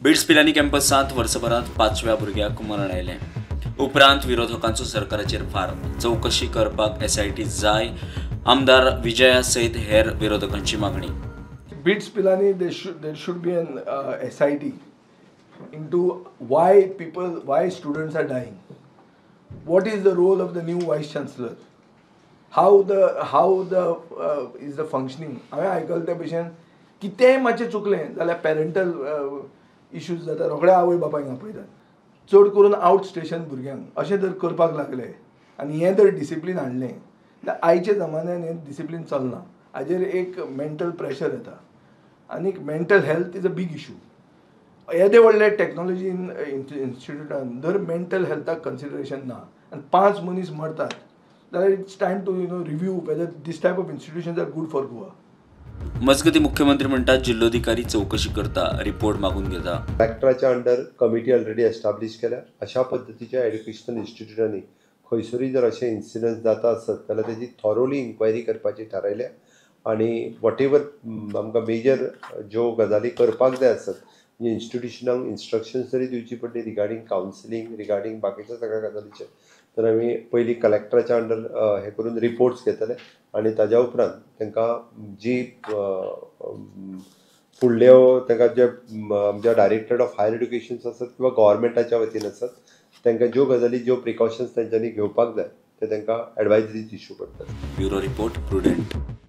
Bits Pilani कॅम्पसांत वर्सभरांत 5व्या भुरग्याक मरण आयलें. उपरांत विरोधकांचो सरकाराचेर फार. चवकशी करपाक SIT जाय, आमदार विजया सयत हेर विरोधकांची मागणी. BITS Pilani, there should be an SIT into why students are dying. What is the role of the new vice chancellor? How the is the functioning? हांवें आयकलें त्या भशेन कितेंय मातशें चुकलें जाल्यार पॅरेंटल इश्यूज जाता, रोखडे आवय बापायक आपयतात. चड करून आउट स्टेशन भुरग्यांक अशें जर करपाक लागले आनी हें जर डिसिप्लीन हाडलें जाल्यार आयच्या जमान्यान हें डिसिप्लीन चलना. हाजेर एक मेंटल प्रेशर येता आनी mental health is a big issue. येदे व्हडले टॅक्नोलॉजी इन्स्टिट्यूटान जर मेंटल हेल्थाक कन्सिडरेशन ना आनी 5 मनीस मरतात जाल्यार it's time to review whether this type of institutions are good for Goa. मजगती मुख्यमंत्री म्हणटात जिल्लोधिकारी चवकशी करता, रिपोर्ट मागून घेता. कलेक्टराच्या अंडर कमिटी ऑलरेडी एस्टाब्लीश केल्या. अशा पद्दतीच्या एड्युकेशनल इन्स्टिट्यूटांनी खंयसरूय जर अशे इन्सिडंट्स जाता आसत जाल्यार तेजी थॉरोली इन्क्वायरी करपाची थारायल्या आनी what ever आमकां मेजर ज्यो गजाली करपाक जाय आसत म्हणजे इन्स्टिट्युशनांक इन्स्ट्रक्शन्स तरी दिवची पडली रिगार्डींग कावन्सिलींग, रिगार्डींग बाकीच्या सगळ्या गजालीचेर, तर आमी पयलीं कलेक्टराच्या अंडर हे करून रिपोर्ट्स घेतले आनी ताज्या उपरांत तांकां जी फुडल्यो तांकां जे आमच्या डायरेक्टरेट ऑफ हायर एड्युकेशन आसत किंवा गव्हर्मेंटाच्या वतीन आसत तांकां ज्यो गजाली ज्यो प्रिकॉशन्स तांच्यांनी घेवपाक जाय ते तांकां एडवायजरीज इश्यू करतात. Bureau report, Prudent.